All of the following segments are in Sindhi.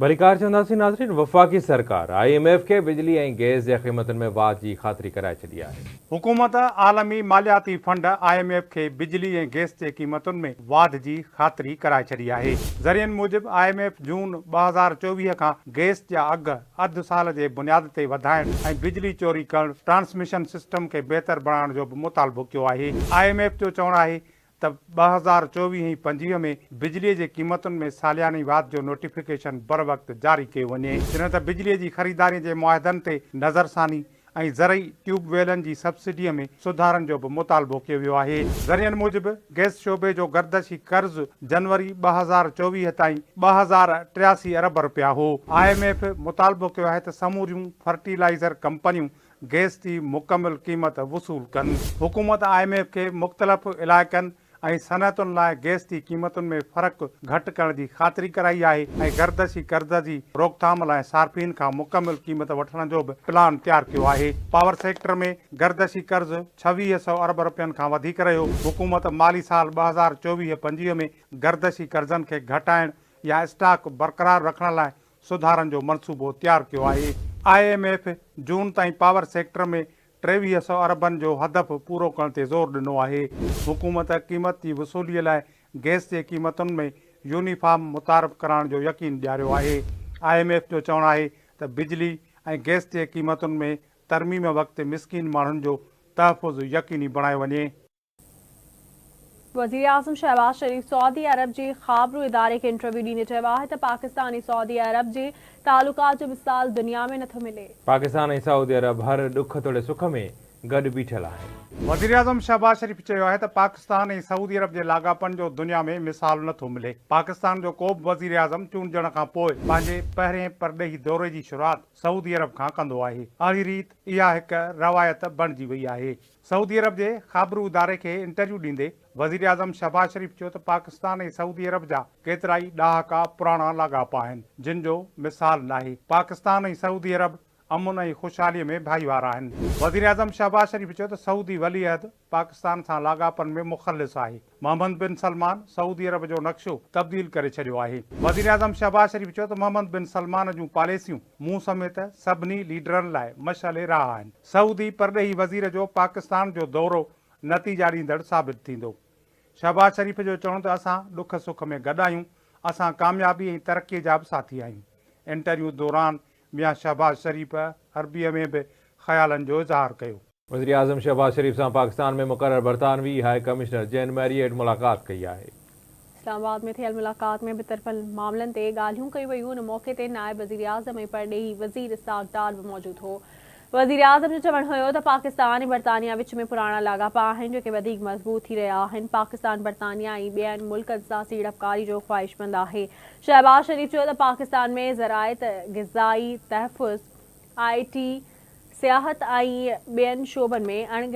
ڀليڪار چونداسين ناظرين وفاقي سرڪار I M F کي بجلي ۽ گئس جي قيمتن ۾ واڌ جي خاطري ڪرائي ڇڏي آهي. حڪومت عالمي مالياتي فنڊ I M F کي بجلي ۽ گئس جي قيمتن ۾ واڌ جي خاطري ڪرائي ڇڏي آهي. ذريعن موجب I M F جون 2024 کان گئس جا اگهه اڌ سال جي بنياد تي وڌائڻ ۽ بجلي چوري ڪرڻ ٽرانسميشن سسٽم کي بهتر بڻائڻ جو به مطالبو ڪيو آهي. I M F جو چوڻ آهي ته 2024 ۽ 25 ۾ بجلي جي قيمتن ۾ سالياني واڌ جو نوٽيفڪيشن بروقت جاري ڪيو وڃي. جڏهن ته بجلي جي خريداري جي معاهدن تي نظرثاني ۽ زرعي ٽيوب ويلن جي سبسڊي ۾ سڌارن جو به مطالبو ڪيو ويو آهي. ذريعن موجب گئس شعبي جو گردشي قرض جنوري 2024 تائين 2083 ارب رپيا هو. I M F مطالبو ڪيو آهي ته سموريون فرٽيلائيزر ڪمپنيون گئس جي مڪمل قيمت وصول ڪن. حڪومت I M F کي مختلف علائقن ۽ صنعتن لاء گئس جي قيمتن ۾ فرق گهٽ ڪرڻ جي خاطري ڪرائي آهي ۽ گردشي قرض جي روڪٿام لاء صارفين کان مڪمل قيمت وٺڻ جو به پلان تيار ڪيو آهي. پاور سيڪٽر ۾ گردشي قرض 2600 ارب رپين کان وڌيڪ رهيو. حڪومت مالي سال 2024 25 ۾ گردشي قرضن کي گهٽائڻ يا اسٽاڪ برقرار رکڻ لاء سڌارن جو منصوبو تيار ڪيو آهي. I M F جون تائين پاور سيڪٽر ۾ 2300 اربن جو هدف پورو ڪرڻ تي زور ڏنو آهي. حڪومت قيمت جي وصولي لاء گئس جي قيمتن ۾ يونيفارم متعارف ڪرائڻ جو يقين ڏياريو آهي. I M F جو چوڻ آهي ته بجلي ۽ گئس جي قيمتن ۾ ترميم وقت مسڪين ماڻهن جو تحفظ يقيني بڻايو وڃي. وزيراعظم شهباز شريف سعودي عرب جي خابرو اداري کي انٽرويو ڏيندي چيو آهي ته پاڪستان ۽ سعودي عرب جي تعلقات جو مثال دنيا ۾ نٿو ملي. پاڪستان ۽ سعودي عرب هر ڏک توڙي سک ۾ گڏ بيٺل آهن. وزيراعظم شهباز شريف چيو آهي ته پاڪستان ۽ سعودي عرب جي لاڳاپن جو دنيا ۾ مثال نٿو ملي، پاڪستان جو ڪو به وزيراعظم چونڊجڻ کان پوء پنهنجي پهرين پرڏيهي دوري جي شروعات سعودي عرب کان ڪندو آهي، اهڙي ريت اها هڪ روايت بڻجي وئي آهي. سعودي عرب جي خابرو اداري کي انٽرويو ڏيندي وزيراعظم شهباز شريف چيو ته پاڪستان ۽ سعودي عرب جا ڪيترائي ڏهاڪا پراڻا لاڳاپا آهن جن جو مثال ناهي، پاڪستان ۽ سعودي عرب امن ۽ خوشحالي ۾ ڀائيوار آهن. وزيراعظم شهباز شريف چيو ته سعودي ولي عهد پاڪستان سان لاڳاپن ۾ مخلص آهي، محمد بن سلمان سعودي عرب جو نقشو تبديل ڪري ڇڏيو آهي. وزيراعظم شهباز شريف چيو ته محمد بن سلمان جون پاليسيون مون سميت سڀني ليڊرن لاء مشعل راهه آهن. سعودي پرڏيهي وزير جو پاڪستان جو دورو نتيجا ڏيندڙ ثابت ٿيندو. شهباز شريف جو چوڻ ته اسان ڏک سک ۾ گڏ آهيون، اسان ڪاميابي ۽ ترقي جا به ساٿي آهيون. انٽرويو دوران ميان شهباز شريف عربي ۾ به خيالن جو اظهار ڪيو. وزيراعظم شهباز شريف سان پاڪستان ۾ مقرر برطانوي هاء ڪمشنر جين ميريٽ ملاقات ڪئي آهي. اسلام آباد ۾ ٿيل ملاقات ۾ ٻطرفن معاملن تي ڳالهيون ڪيون ويون. ان موقعي تي نائب وزيراعظم ۽ پرڏيهي وزير اسحاق ڊار به موجود هو. وزيراعظم جو چوڻ هيو ته پاڪستان ۽ برطانيا وچ ۾ پراڻا لاڳاپا آهن جيڪي وڌيڪ مضبوط ٿي رهيا آهن، پاڪستان برطانيا ۽ ٻين ملڪن سان سيڙپڪاري جو خواهشمند آهي. شهباز شريف چيو ته پاڪستان ۾ زراعت، غذائي تحفظ، آء ٽي، سياحت ۽ ٻين شعبن ۾ اڻ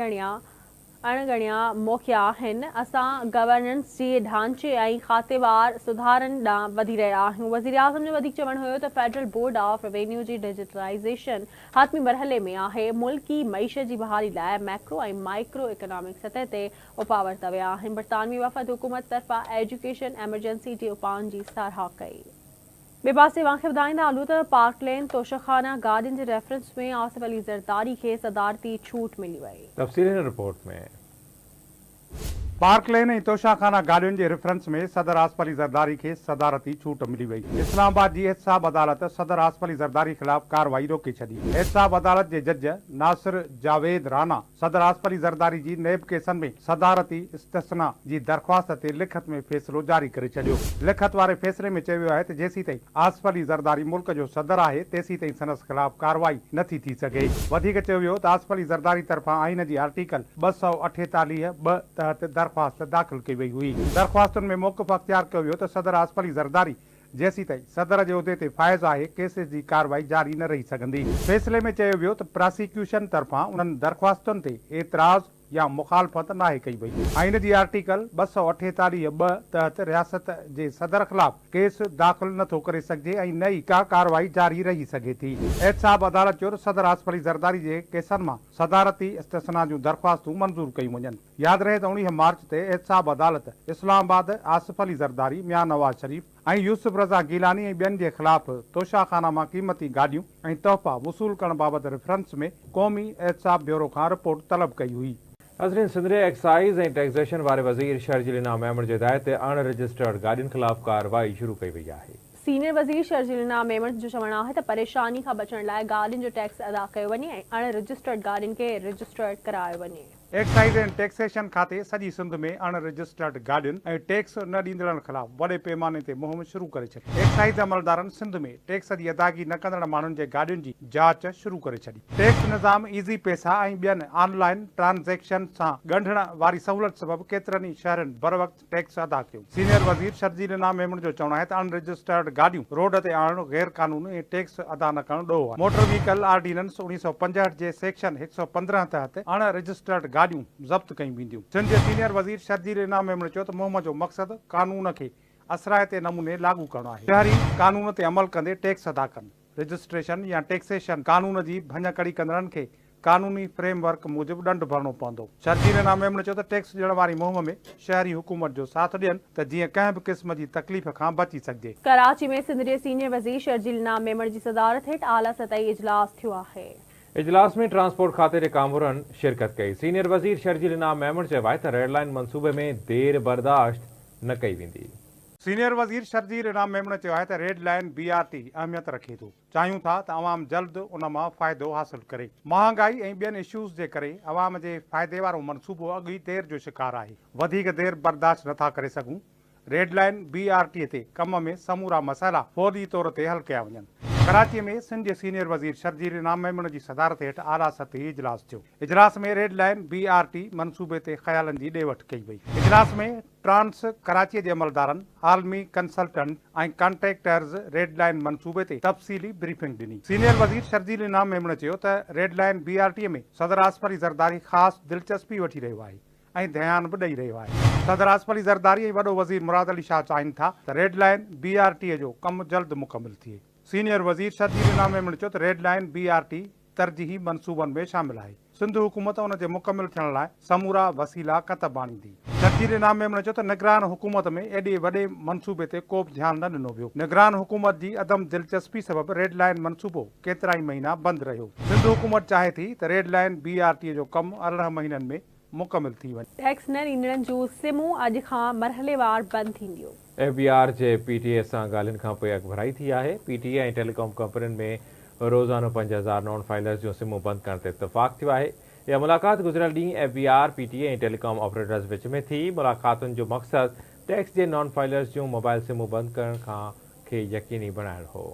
ڳڻيا موقعا آهن، اسان گورننس جي ڍانچي ۽ کاتيوار سڌارن ڏانهن وڌي رهيا آهيون. وزيراعظم جو وڌيڪ چوڻ هيو ته فيڊرل بورڊ آف روينيو جي ڊجيٽلائيزيشن حتمي مرحلي ۾ آهي، ملڪي معيشت جي بحالي لاء ميڪرو ۽ مائيڪرو اڪنامڪ سطح تي اپاء ورتا ويا آهن. برطانوي وفد حڪومت طرفان ايجوڪيشن ايمرجنسي جي اپائن جي ساراهه ڪئي. ٻئي پاسي اوهان کي ٻڌائيندا هلون ته پارڪ لين توشه خانه گاڏين جي ريفرنس ۾ آصف علي زرداري کي صدارتي ڇوٽ ملي وئي. تفصيل هن رپورٽ ۾. پارڪ لين ۽ توشه خانه گاڏين جي ريفرنس ۾ صدر آصف علي زرداري کي صدارتي ڇوٽ ملي وئي. اسلام آباد جي احتساب عدالت صدر آصف علي زرداري خلاف ڪارروائي روڪي ڇڏي. احتساب عدالت جي جج ناصر جاويد رانا صدر آصف علي زرداري جي نيب ڪيسن ۾ صدارتي استثنيٰ جي درخواست تي لکت ۾ فيصلو جاري ڪري ڇڏيو. لکت واري فيصلي ۾ چيو ويو آهي ته جيسيتائين آصف علي زرداري ملڪ جو صدر آهي تيسيتائين سندس خلاف ڪارروائي نه ٿي ٿي سگهي. وڌيڪ چيو ويو ته آصف علي زرداري طرفان آئين جي آرٽيڪل 248، ٻه، تحت درخواست داخل ڪئي وئي هئي. درخواستن ۾ موقف اختيار ڪيو ويو ته صدر آصف علي زرداري جيسيتائين صدر جي عهدي تي فائز آهي، ڪيسز جي ڪارروائي جاري نه رهي سگهندي. فيصلي ۾ چيو ويو ته پراسيڪيوشن طرفان انهن درخواستن تي اعتراض يا مخالفت ناهي ڪئي وئي. آئين جي آرٽيڪل 248، ٻه، تحت رياست جي صدر خلاف ڪيس داخل نه ٿو ڪري سگهجي ۽ نه ئي ڪا ڪارروائي جاري رهي سگهي ٿي. احتساب عدالت چيو ته صدر آصف علي زرداري جي ڪيسن مان صدارتي استثنيٰ جون درخواستون منظور ڪيون وڃن. ياد رهي ته 19 مارچ تي احتساب عدالت اسلام آباد آصف علي زرداري، ميان نواز شريف ۽ يوسف رضا گيلاني ۽ ٻين جي خلاف توشاخانا مان قيمتي گاڏيون ۽ تحفا وصول ڪرڻ بابت ريفرنس ۾ قومي احتساب بيورو کان رپورٽ طلب ڪئي هئي. ناظرين سنڌ جي ايڪسائيز ۽ ٽيڪسيشن واري وزير شرجيل انعام ميمڻ جي هدايت تي اڻ رجسٽرڊ گاڏين خلاف ڪارروائي شروع ڪئي وئي آهي. سينيئر وزير شرجيل انعام ميمڻ جو چوڻ آهي ته پريشاني کان بچڻ لاء گاڏين جو ٽيڪس ادا ڪيو وڃي ۽ اڻ رجسٽرڊ گاڏين کي رجسٽرڊ ڪرايو وڃي. ايڪسائيز اينڊ ٽيڪسيشن کاتي سڄي سنڌ ۾ اڻ رجسٽرڊ گاڏين ۽ ٽيڪس نه ڏيندڙن خلاف وڏي پيماني تي مهم شروع ڪري ڇڏي. ايڪسائيز عملدارن سنڌ ۾ ٽيڪس جي ادائگي نه ڪندڙ ماڻهن جي گاڏين جي جاچ شروع ڪري ڇڏي. ٽيڪس نظام ايزي پئسا ۽ ٻين آن لائن ٽرانزيڪشن سان ڳنڍڻ واري سهولت سبب ڪيترن ئي شهرين بروقت ٽيڪس ادا ڪيو. سينيئر وزير شرجيل انعام ميمڻ جو چوڻ آهي ته اڻ رجسٽرڊ گاڏيون روڊ تي آڻڻ غير قانوني ۽ ٽيڪس ادا نه ڪرڻ ڏوهه آهي. موٽر وهيڪل آرڊيننس 1965 جي سيڪشن 115 تحت اڻ رجسٽرڊ گاڏيون ضبط ڪيون وينديون. سنڌ جي سينيئر وزير شرجيل انعام ميمڻ چيو ته مهم جو مقصد قانون کي اثرائتي نموني لاڳو ڪرڻ آهي. شهري قانون تي عمل ڪندي ٽيڪس ادا ڪن. رجسٽريشن يا ٽيڪسيشن قانون جي ڀڃڪڙي ڪندڙن کي قانوني فريم ورڪ موجب ڏنڊ ڀرڻو پوندو. شرجيل انعام ميمڻ چيو ته ٽيڪس ڏيڻ واري مهم ۾ شهري حڪومت جو ساٿ ڏين ته جيئن ڪنهن به قسم جي تڪليف کان بچي سگهجي. ڪراچي ۾ سنڌ جي سينيئر وزير شرجيل انعام ميمڻ جي صدارت هيٺ اعليٰ سطحي اجلاس ٿيو آهي. اجلاس ۾ ٽرانسپورٽ کاتي جي ڪامورن شرڪت ڪئي. سينيئر وزير شرجيل انعام ميمڻ چيو آهي ته ريڊ لائين منصوبي ۾ دير برداشت نه ڪئي ويندي. سينيئر وزير شرجيل انعام ميمڻ چيو آهي ته red line B R T اهميت رکي ٿو، چاهيون ٿا ته عوام جلد ان مان فائدو حاصل ڪري، مهانگائي ۽ ٻين اشوز جي ڪري عوام جي فائدي وارو منصوبو اڳ ئي دير جو شڪار آهي، وڌيڪ دير برداشت نٿا ڪري سگهون، red line B R T تي ڪم ۾ سمورا مسئلا فوري طور تي حل ڪيا وڃن. ڪراچي ۾ سنڌ جي سينيئر وزير شرجيل انعام ميمڻ جي صدارت هيٺ اعليٰ سطحي اجلاس ٿيو. اجلاس ۾ red line B R T منصوبي تي خيالن جي ڏي وٺ ڪئي وئي. اجلاس ۾ ٽرانس ڪراچي جي عملدارن، عالمي ڪنسلٽنٽ ۽ ڪانٽريڪٽرز ريڊ لائين منصوبي تي تفصيلي بريفنگ ڏني. سينيئر وزير شرجيل انعام ميمڻ چيو ته red line B R T ۾ صدر آصف علي زرداري خاص دلچسپي وٺي رهيو آهي ۽ ڌيان به ڏئي رهيو آهي. صدر آصف علي زرداري ۽ وڏو وزير مراد علي شاهه چاهين ٿا ته red line B R T جو ڪم جلد مڪمل ٿئي. سينيئر وزير شرجيل انعام ميمڻ چيو ته red line B R T ترجيحي منصوبن ۾ شامل آهي، سنڌ حڪومت ان جي مڪمل ٿيڻ لاء سمورا وسيلا ڪتب آڻيندي. شرجيل انعام ميمڻ چيو ته نگران حڪومت ۾ ايڏي وڏي منصوبي تي ڪو به ڌيان نه ڏنو ويو، نگران حڪومت جي عدم دلچسپي سبب ريڊ لائين منصوبو ڪيترائي مهينا بند رهيو، سنڌ حڪومت چاهي ٿي ته red line B R T جو ڪم 18 مهينن ۾ مڪمل ٿي وڃي. ٽيڪس نه ڏيندڙن جون سمون اڄ کان مرحليوار بند ٿينديون. ايف بي آر جي پي ٽي اي سان ڳالهين کانپوء اڳڀرائي ٿي آهي، پي ٽي اي ۽ ٽيليڪام ڪمپنين ۾ روزانو 5000 نان فائلرز جون سمون بند ڪرڻ تي اتفاق ٿيو آهي. اها ملاقات گذريل ڏينهن F B R, P T A ۽ telecom operators وچ ۾ ٿي. ملاقاتن جو مقصد ٽيڪس جي نان فائلرز جون موبائل سمون بند ڪرڻ کان کي يقيني بڻائڻ هو.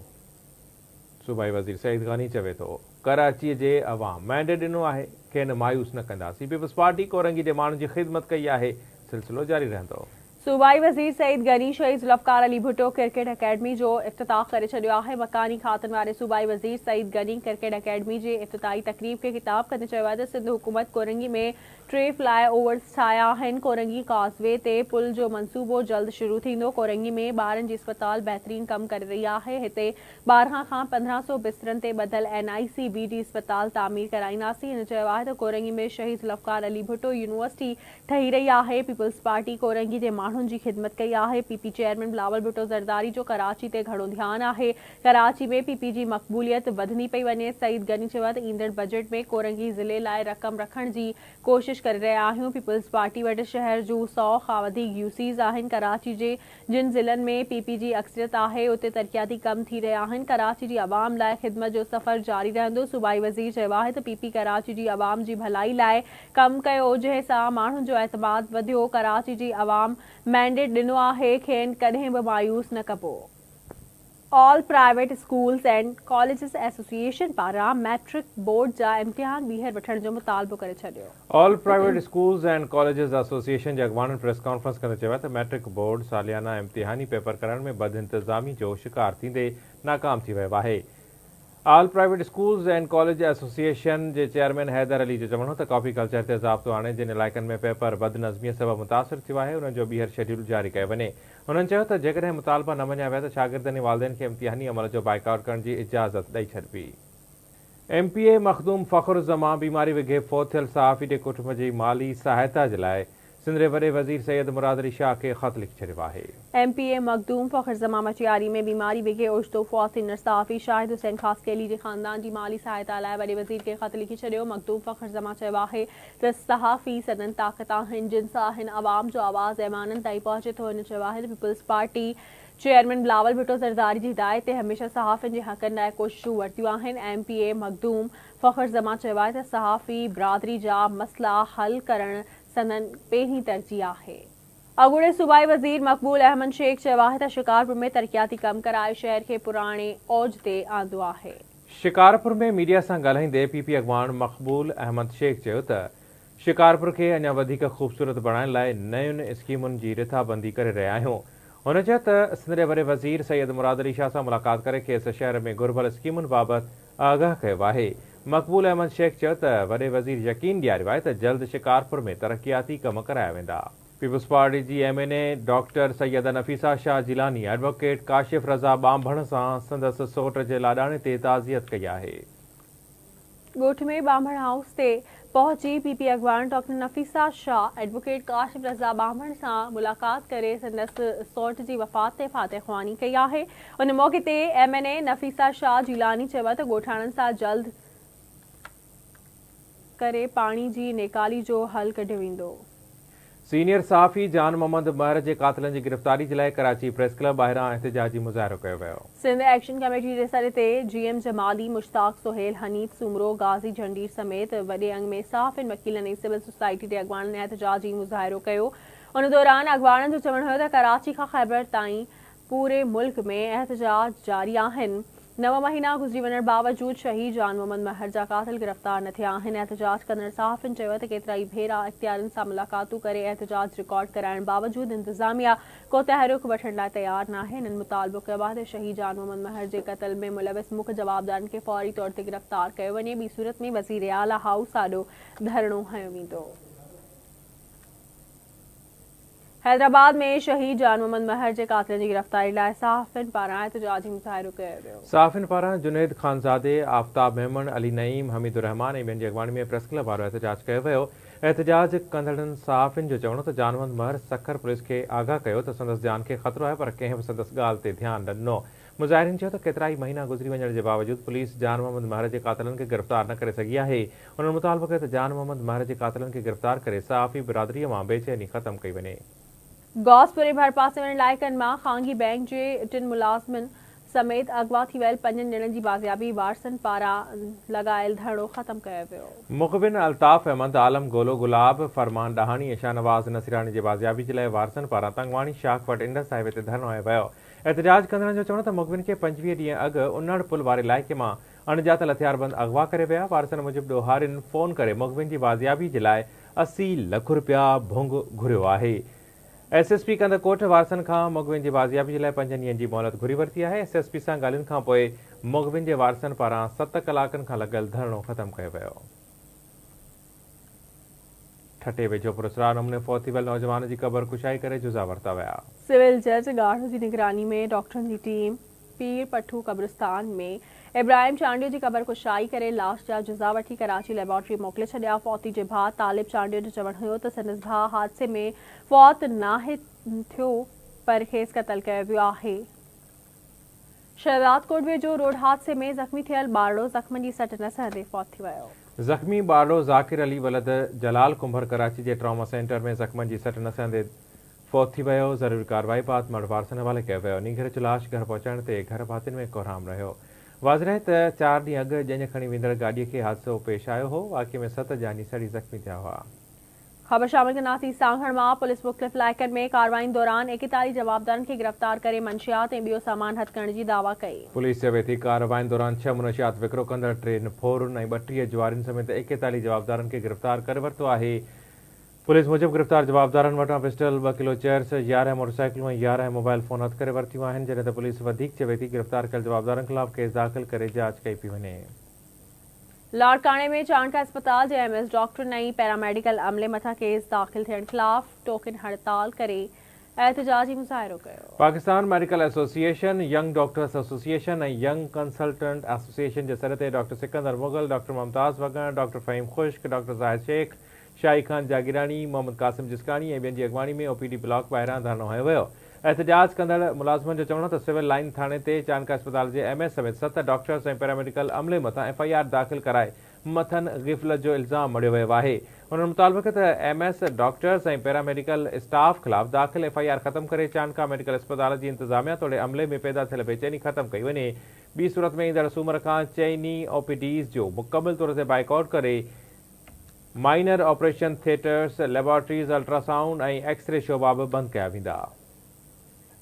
صوبائي وزير سعيد غني چوي ٿو ڪراچي جي عوام مينڊيٽ ڏنو آهي، کين مايوس نه ڪنداسين، پيپلز پارٽي ڪورنگي جي ماڻهن جي خدمت ڪئي آهي، سلسلو جاري رهندو. صوبائي وزير سعيد غني شهيد ذوالفقار علي ڀٽو ڪرڪيٽ اڪيڊمي جو افتتاح ڪري ڇڏيو آهي. مڪاني کاتن واري صوبائي وزير سعيد غني ڪرڪيٽ اڪيڊمي جي افتتاحي تقريب کي خطاب ڪندي چيو آهي ته سنڌ حڪومت ڪورنگي ۾ 3 فلاء اوورز ٺاهيا آهن، ڪورنگي ڪاز وي تي پل جو منصوبو جلد شروع ٿيندو، ڪورنگي ۾ ٻارن جي اسپتال بهترين ڪم ڪري رهي آهي، هتي 12 کان 15 سو بسترن تي ٻڌل N I C V D اسپتال تعمير ڪرائينداسين. هن چيو آهي ته ڪورنگي ۾ شهيد ذوالفقار علي ڀٽو يونيورسٽي ٺهي رهي آهي، پيپلز پارٽي ڪورنگي جي ماڻهن جي خدمت ڪئي آهي، P P chairman Bilawal Bhutto Zardari جو ڪراچي تي گهڻو ڌيان آهي، ڪراچي ۾ پي پي جي مقبوليت وڌندي پئي وڃي، سعيد غني چيو ته ايندڙ بجيٽ ۾ ڪورنگي ضلعي لاء رقم رکڻ جي ڪوشش ڪري رهيا آهيون، پيپلز پارٽي وٽ شهر جون 100 کان وڌيڪ يوسيز آهن، ڪراچي جي جن ضلعن ۾ پي پي جي اڪثريت آهي اتي ترقياتي ڪم ٿي رهيا آهن، ڪراچي جي عوام لاء خدمت جو سفر جاري رهندو، صوبائي وزير چيو آهي ته پي پي ڪراچي جي عوام جي ڀلائي لاء ڪم ڪيو جنهن سان ماڻهن جو اعتماد وڌيو، ڪراچي جي عوام مينڊيٽ ڏنو آهي کين ڪڏهن به مايوس نه ڪبو. All private schools and colleges association پاران ميٽرڪ بورڊ جا امتحان ٻيهر وٺڻ جو مطالبو ڪري ڇڏيو. All private schools and colleges association جي اڳواڻن پريس ڪانفرنس ڪندي چيو آهي ته ميٽرڪ بورڊ ساليانا امتحاني پيپر ڪرائڻ ۾ بدانتظامي جو شڪار ٿيندي ناڪام ٿي ويو آهي. All private schools and college association جي چيئرمين حيدر علي جو چوڻ هو ته ڪاپي ڪلچر تي ضابطو آڻي جن علائقن ۾ پيپر بدنظميء سبب متاثر ٿيو آهي انهن جو ٻيهر شيڊيول جاري ڪيو وڃي. هنن چيو ته جيڪڏهن مطالبا نه مڃيا ويا ته شاگردن ۽ والدين کي امتحاني عمل جو بائيڪاٽ ڪرڻ جي اجازت ڏئي ڇڏبي. M P A Makhdoom Fakhar Zaman بيماري وگهي فوت ٿيل صحافي جي ڪٽنب جي مالي سهائتا جي لاء سنڌ جي وڏي وزير سيد مراد علي شاهه کي خط لکي ڇڏيو آهي. M P A Makhdoom Fakhar Zaman Matiari ۾ بيماري وگهي اوچتو فوت ٿيندڙ صحافي شاهد حسين خاصخيلي جي خاندان جي مالي سهائتا لاء وڏي وزير کي خط لکي ڇڏيو. مخدوم فخر زمان چيو آهي ته صحافي سندن طاقت آهن جن سان هن عوام جو آواز ايوانن تائين پهچي ٿو. هن چيو آهي ته peoples party chairman Bilawal Bhutto Zardari جي هدايت تي هميشه صحافين جي حقن لاء ڪوششون ورتيون آهن. M P A Makhdoom Fakhar Zaman چيو آهي ته صحافي برادري جا مسئلا حل ڪرڻ سندن پهرين ترجيح آهي. اڳوڻي صوبائي وزير مقبول احمد شيخ چيو آهي ته شڪارپور ۾ ترقياتي ڪم ڪرائي شهر کي پراڻي اوج تي آندو آهي. شڪارپور ۾ ميڊيا سان ڳالهائيندي پي پي اڳواڻ مقبول احمد شيخ چيو ته شڪارپور کي اڃا وڌيڪ خوبصورت بڻائڻ لاء نين اسڪيمن جي رٿابندي ڪري رهيا آهيون. هن چيو ته سنڌ جي وڏي وزير سيد مراد علي شاهه سان ملاقات ڪري کيس شهر ۾ گهربل اسڪيمن بابت آگاهه ڪيو آهي. مقبول احمد شيخ چيو ته وڏي وزير يقين ڏياريو آهي ته جلد شڪارپور ۾ ترقياتي ڪم ڪرايا ويندا. پيپلز پارٽي جي M N A doctor Syeda Nafisa Shah Jilani advocate Kashif Raza Banbhan سان سندس سئوٽ جي لاڏاڻي تي تعزيت ڪئي آهي. ڳوٺ ۾ ٻانڀڻ هائوس تي پهچي پي پي اڳواڻ ڊاڪٽر نفيسه شاهه ايڊووڪيٽ ڪاشف رضا ٻانڀڻ سان ملاقات ڪري سندس سئوٽ جي وفات تي فاتحه خواني ڪئي آهي. ان موقعي تي M N A Nafisa Shah Jilani چيو ته ڳوٺاڻن سان جلد ڪري پاڻي جي نيڪالي جو حل ڪڍيو ويندو. سينيئر صحافي جان محمد مهر جي قاتلن جي گرفتاري جي لاء ڪراچي پريس ڪلب ٻاهران احتجاجي مظاهرو ڪيو ويو. سنڌ ايڪشن ڪميٽي جي سڏ تي جي ايم جمالي، مشتاق سهيل، حنيف سومرو، غازي جهنڊير سميت وڏي انگ ۾ صحافين، وڪيلن ۽ سول سوسائٽي جي اڳواڻن احتجاجي مظاهرو ڪيو. ان دوران اڳواڻن جو چوڻ هيو ته ڪراچي کان خيبر تائين پوري ملڪ ۾ احتجاج جاري آهن، نو مهينا گذري وڃڻ باوجود شهيد جان محمد مهر جا قاتل گرفتار نه ٿيا آهن. احتجاج ڪندڙ صحافين چيو ته ڪيترائي ڀيرا اختيارين سان ملاقاتون ڪري احتجاج رڪارڊ ڪرائڻ باوجود انتظاميا ڪو تحرڪ وٺڻ لاء تيار ناهي. هنن مطالبو ڪيو آهي ته شهيد جان محمد مهر جي قتل ۾ ملوث مک جوابدارن کي فوري طور تي گرفتار ڪيو وڃي، ٻي صورت ۾ وزيراعليٰ هائوس آڏو ڌرڻو هنيو ويندو. حيدرآباد ۾ شهيد جان محمد مهر جي قاتلن جي گرفتاري لاء صحافين پاران احتجاجي مظاهرو ڪيو ويو. صحافين پاران جنيد خانزادي، آفتاب ميمڻ، علي نعيم، حميد الرحمان ۽ ٻين جي اڳواڻي ۾ پريس ڪلب آڏو احتجاج ڪيو ويو. احتجاج ڪندڙن صحافين جو چوڻ هو ته جان محمد مهر سکر پوليس کي آگاهه ڪيو ته سندس جان کي خطرو آهي پر ڪنهن به سندس ڳالهه تي ڌيان نه ڏنو. مظاهرين چيو ته ڪيترائي مهينا گذري وڃڻ جي باوجود پوليس جان محمد مهر جي قاتلن کي گرفتار نه ڪري سگهي آهي. هنن مطالبو ڪيو ته جان محمد مهر جي قاتلن کي گرفتار ڪري صحافي برادريء مان بيچيني ختم ڪئي وڃي. غوثپور ۽ ڀرپاسي وارن علائقن مان خانگي بئنڪ جي ٽن ملازمن سميت اغوا ٿي ويل پنجن ڄڻن جي بازيابي وارثن پاران لڳايل ڌرڻو ختم ڪيو ويو. مغوين الطاف احمد، عالم گولو، گلاب، فرمان ڏاهاڻي ۽ شاهنواز نصيراڻي جي بازيابي جي لاء وارثن پاران تنگواڻي شاخ وٽ انڊس هاء وي تي ڌرڻو هنيو ويو. احتجاج ڪندڙن جو چوڻ هو ته مغوين کي 25 ڏينهن اڳ انڙ پل واري علائقي مان اڻڄاتل هٿياربند اغوا ڪري ويا، وارثن موجب ڏوهارين فون ڪري مغوين جي بازيابي جي لاء 80 لک رپيا ڀونگ گهريو آهي. ايس ايس پي ڪنڌڪوٽ وارثن کان مغوين جي بازيابي جي لاء پنجن ڏينهن جي مهلت گهري ورتي آهي، ايس ايس پي سان ڳالهين کانپوء مغوين جي وارثن پاران ست ڪلاڪن کان لڳل ڌرڻو ختم ڪيو ويو. ٺٽي ويجهو پراسرار نموني فوت ٿي ويل نوجوان جي قبر ڪشائي ڪري جزا ورتا ويا. سول جج ڳاڙهو جي نگراني ۾ ڊاڪٽرن جي ٽيم پير پٺو قبرستان ۾ ابراهيم چانڊيو جي قبر ڪشائي ڪري لاش جا جزا وٺي ڪراچي ليبارٽري موڪلي ڇڏيا. فوتي جي ڀاء طالب چانڊيو جو چوڻ هيو ته سندس ڀاء حادثي ۾ فوت ناهي ٿيو پر کيس قتل ڪيو ويو آهي. شهدادڪوٽ ويجهو روڊ حادثي ۾ زخمي ٿيل ٻارڙو زخمن جي سٽ نه سهندي فوت ٿي ويو. زخمي ٻارڙو ذاڪر علي ولد جلال ڪنڀر ڪراچي جي ٽراما سينٽر ۾ زخمن جي سٽ نه سهندي فوت ٿي ويو، ضروري ڪارروائي بعد مڙهه وارثن حوالي ڪيو ويو، نينگر جو لاش گهر پهچائڻ تي گهر ڀاتين ۾ ڪهرام رهيو. واضح رهي ته چار ڏينهن اڳ ڄڃ کڻي ويندڙ گاڏي کي حادثو پيش آيو هو، واقعي ۾ ست جاني سڙي زخمي ٿيا هئا. خبر شامل ڪنداسين سانگهڙ مان پوليس مختلف علائقن ۾ ڪارروائين دوران 41 جوابدارن کي گرفتار ڪري منشيات ۽ ٻيو سامان هٿ ڪرڻ جي دعويٰ ڪئي. پوليس چوي ٿي ڪارروائين دوران ڇهه منشيات وڪرو ڪندڙ، ٽي ڦورن ۽ 32 جوارين سميت 41 جوابدارن کي گرفتار ڪري ورتو آهي. پوليس موجب گرفتار جوابدارن وٽان پسٽل، ٻه ڪلو چرس، 11 موٽرسائيڪلون ۽ 11 موبائل فون هٿ ڪري ورتيون آهن، جڏهن ته پوليس وڌيڪ چوي ٿي گرفتار ڪيل جوابدارن خلاف ڪيس داخل ڪري جاچ ڪئي پئي وڃي. لاڙڪاڻي ۾ چانڊڪا اسپتال جي ايم ايس ڊاڪٽرن ۽ پيراميڊيڪل عملي مٿان ڪيس داخل ٿيڻ خلاف ٽوڪن هڙتال ڪري احتجاجي مظاهرو ڪيو. Pakistan medical association, young doctors association ۽ young consultant association جي سڏ تي doctor Sikandar Mughal, doctor Mumtaz Wagan, doctor Faheem Khushk, doctor Zahid Shaikh, شاهي خان جاگيراڻي، محمد قاسم جسڪاڻي ۽ ٻين جي اڳواڻي ۾ او پي ڊي بلاڪ ٻاهران ڌرڻو هنيو ويو. احتجاج ڪندڙ ملازمن جو چوڻ هو ته سول لائين ٿاڻي تي چانڊڪا اسپتال جي ايم ايس سميت 7 ڊاڪٽرز ۽ پيراميڊيڪل عملي مٿان ايف I R داخل ڪرائي مٿن غفلت جو الزام مڙهيو ويو آهي. انهن مطالبو ڪيو ته M S, doctors ۽ paramedical staff خلاف داخل ايف I R ختم ڪري چانڊڪا ميڊيڪل اسپتال جي انتظاميا توڙي عملي ۾ پيدا ٿيل بيچيني ختم ڪئي وڃي. ٻي صورت ۾ ايندڙ سومر کان چئني او پي ڊيز جو مڪمل طور تي بائيڪاٽ ڪري minor operation theatres, laboratories, ultrasound ۽ X ray شعبا به بند ڪيا ويندا.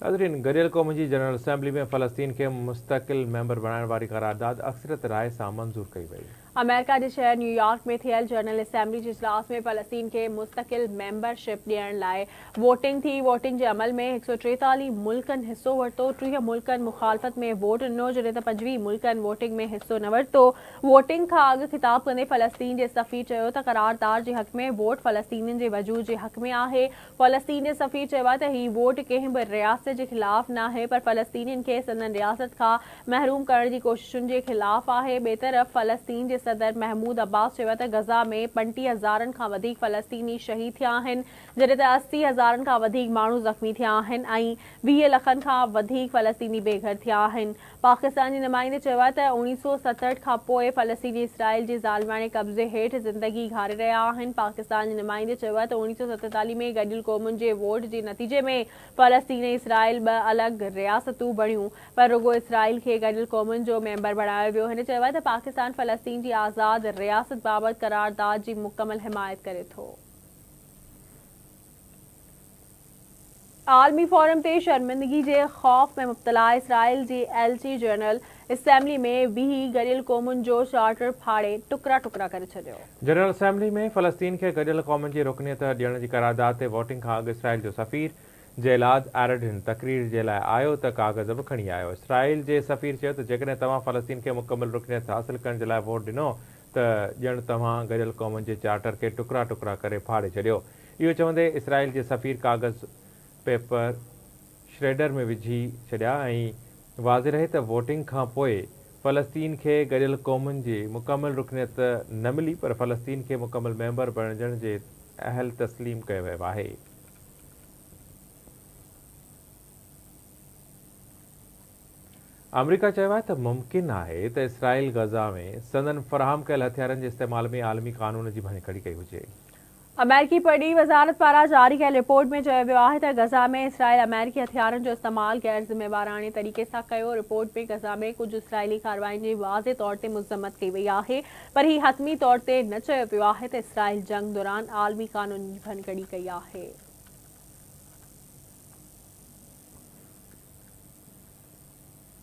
ناظرين، گڏيل قومن جي جنرل اسيمبلي ۾ فلسطين کي مستقل ميمبر بڻائڻ واري قرارداد اڪثريت راء سان منظور ڪئي وئي. آمريڪا جي شهر نيويارڪ ۾ ٿيل جنرل اسيمبلي جي اجلاس ۾ فلسطين کي مستقل ميمبر شپ ڏيڻ لاء ووٽنگ ٿي. ووٽنگ جي عمل ۾ 143 ملڪن حصو ورتو، 30 ملڪن مخالفت ۾ ووٽ ڏنو، جڏهن ته 25 ملڪن ووٽنگ ۾ حصو نه ورتو. ووٽنگ کان اڳ خطاب ڪندي فلسطين جي سفير چيو ته قرارداد جي حق ۾ ووٽ فلسطينين جي وجود جي حق ۾ آهي. فلسطين جي سفير چيو آهي ته هي ووٽ ڪنهن به رياست جي خلاف ناهي پر فلسطينين کي سندن رياست کان محروم ڪرڻ جي ڪوششن جي خلاف آهي. ٻئي طرف فلسطين جي صدر محمود عباس چيو آهي ته غزه ۾ 35 هزارن کان وڌيڪ فلسطيني شهيد ٿيا آهن جڏهن ته 80 هزارن کان وڌيڪ ماڻهو زخمي ٿيا آهن ۽ 20 لکن کان وڌيڪ فلسطيني بي گهر ٿيا آهن. پاڪستان جي نمائندي چيو آهي ته 1967 کان پوء فلسطيني اسرائيل جي ظالماڻي قبضي هيٺ زندگي گهاري رهيا آهن. پاڪستان جي نمائندي چيو آهي ته 1947 ۾ گڏيل قومن جي ووٽ جي نتيجي ۾ فلسطين ۽ اسرائيل ٻه الڳ رياستون بڻيون پر رڳو اسرائيل کي گڏيل قومن جو ميمبر بڻايو ويو. هن چيو آهي ته پاڪستان فلسطين جي آزاد رياست بابت قرارداد جي مڪمل حمايت ڪري ٿو. عالمي فورم تي شرمندگي جي خوف ۾ مبتلا اسرائيل جي ايلچي جنرل اسيمبلي ۾ بيهي گڏيل قومن جو چارٽر ڦاڙي ٽڪرا ٽڪرا ڪري ڇڏيو. جنرل اسيمبلي ۾ فلسطين کي گڏيل قومن جي رڪنيت ڏيڻ جي قرارداد تي ووٽنگ کان اڳ اسرائيل جو سفير جيلاد ايرڊن تقرير جي لاء آيو ته ڪاغذ به کڻي آيو. اسرائيل جي سفير چيو ته جيڪڏهن توهان فلسطين کي مڪمل رڪنيت حاصل ڪرڻ جي لاء ووٽ ڏنو ته ڄڻ توهان گڏيل قومن جي چارٽر کي ٽڪرا ٽڪرا ڪري ڦاڙي ڇڏيو. اهو چوندي اسرائيل جي سفير ڪاغذ پيپر شريڊر ۾ وجهي ڇڏيا ۽ واضح رهي ته ووٽنگ کان پوء فلسطين کي گڏيل قومن جي مڪمل رڪنيت نه ملي پر فلسطين کي مڪمل ميمبر بڻجڻ جي اهل تسليم ڪيو ويو آهي. آمريڪا چيو آهي ته ممڪن آهي ته اسرائيل غزه ۾ سندن فراهم ڪيل هٿيارن جي استعمال ۾ عالمي قانون جي ڀڃڪڙي ڪئي هجي. آمريڪي پرڏيهي وزارت پاران جاري ڪيل رپورٽ ۾ چيو ويو آهي ته غزه ۾ اسرائيل آمريڪي هٿيارن جو استعمال غير ذميواراڻي طريقي سان ڪيو. رپورٽ ۾ غزه ۾ ڪجهه اسرائيلي ڪارروائين جي واضح طور تي مذمت ڪئي وئي آهي پر هي حتمي طور تي نه چيو ويو آهي ته اسرائيل جنگ دوران عالمي قانون جي ڀڃڪڙي ڪئي آهي.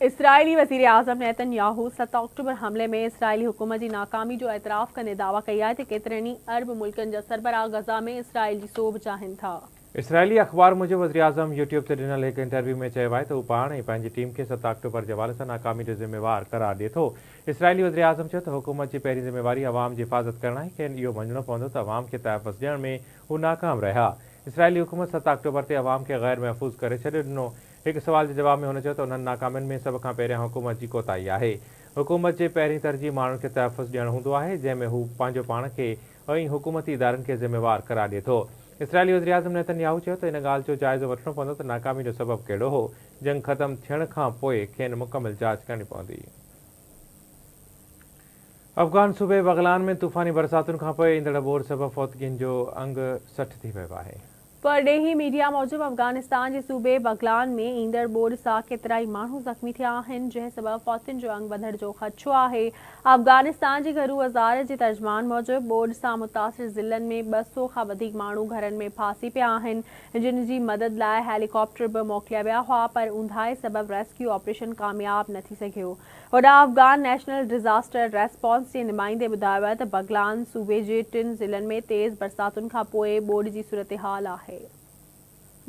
اسرائيلي وزيراعظم نيتن ياهو 7 آڪٽوبر حملي ۾ اسرائيلي حڪومت جي ناڪامي جو اعتراف ڪندي دعويٰ ڪئي آهي ته ڪيترن ئي عرب ملڪن جا سربراهه غزه ۾ اسرائيل جي سوڀ چاهين ٿا. اسرائيلي اخبار موجب وزيراعظم يوٽيوب تي ڏنل هڪ انٽرويو ۾ چيو آهي ته هو پاڻ ۽ پنهنجي ٽيم کي 7 آڪٽوبر جي حوالي سان ناڪامي جو ذميوار قرار ڏئي ٿو. اسرائيلي وزيراعظم چيو ته حڪومت جي پهرين ذميواري عوام جي حفاظت ڪرڻ آهي، کين اهو مڃڻو پوندو ته عوام کي تحفظ ڏيڻ ۾ هو ناڪام رهيا. اسرائيلي حڪومت 7 آڪٽوبر تي عوام کي غير محفوظ ڪري ڇڏي ڏنو. هڪ سوال جي جواب ۾ هن چيو ته انهن ناڪامين ۾ سڀ کان پهريان حڪومت جي ڪوتاهي آهي. حڪومت جي پهرين ترجيح ماڻهن کي تحفظ ڏيڻ هوندو آهي، جنهن ۾ هو پنهنجو پاڻ کي ۽ حڪومتي ادارن کي ذميوار قرار ڏئي ٿو. اسرائيلي وزيراعظم نيتن ياهو چيو ته ان ڳالهه جو جائزو وٺڻو پوندو ته ناڪامي جو سبب ڪهڙو هو، جنگ ختم ٿيڻ کان پوء کين مڪمل جاچ ڪرڻي پوندي. افغان صوبي بغلان ۾ طوفاني برساتن کانپوء ايندڙ ٻوڏ سبب فوتگين جو انگ 60 ٿي ويو آهي. پرڏيهي ميڊيا موجب افغانستان جي صوبي بغلان ۾ ايندڙ ٻوڏ سان ڪيترائي ماڻهو زخمي ٿيا آهن، جنهن سبب فوتين جو انگ وڌڻ جو خدشو آهي. افغانستان جي گهرو وزارت جي ترجمان موجب ٻوڏ سان متاثر ضلعن ۾ 200 کان وڌيڪ ماڻهو گهرن ۾ ڦاسي پيا آهن، جن جي مدد لاء هيليڪاپٽر به موڪليا ويا هئا پر اونداهي سبب ريسڪيو آپريشن ڪامياب نه ٿي سگهيو. هوڏانهن افغان نيشنل ڊزاسٽر ريسپانس جي نمائندي ٻڌايو آهي ته بغلان صوبي جي ٽن ضلعن ۾ تيز برساتن کانپوء ٻوڏ جي صورتحال آهي.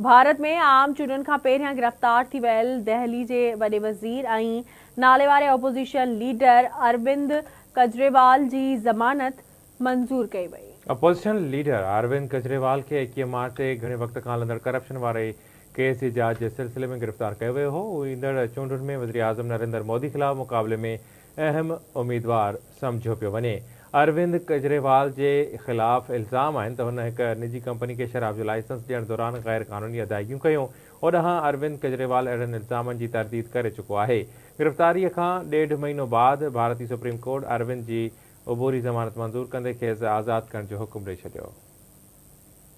ڀارت ۾ عام چونڊن کان پهريان گرفتار ٿي ويل دهلي جي وڏي وزير ۽ ناليواري اپوزيشن ليڊر اروند ڪجريوال جي ضمانت منظور ڪئي وئي. اپوزيشن ليڊر اروند ڪجريوال کي 21 مارچ تي گهڻي وقت کان هلندڙ ڪرپشن واري ڪيس جي جاچ جي سلسلي ۾ گرفتار ڪيو ويو هو. هو ايندڙ چونڊن ۾ وزيراعظم نريندر مودي خلاف مقابلي ۾ اهم اميدوار سمجهيو پيو وڃي. اروند ڪيجريوال جي خلاف الزام آهن ته هن هڪ نجي ڪمپني کي شراب جو لائسنس ڏيڻ دوران غير قانوني ادائيگيون ڪيون. اوڏانهن اروند ڪيجريوال اهڙن الزامن جي ترديد ڪري چڪو آهي. گرفتاري کان ڏيڍ مهينو بعد ڀارتي سپريم ڪورٽ اروند جي عبوري ضمانت منظور ڪندي کيس آزاد ڪرڻ جو حڪم ڏئي ڇڏيو.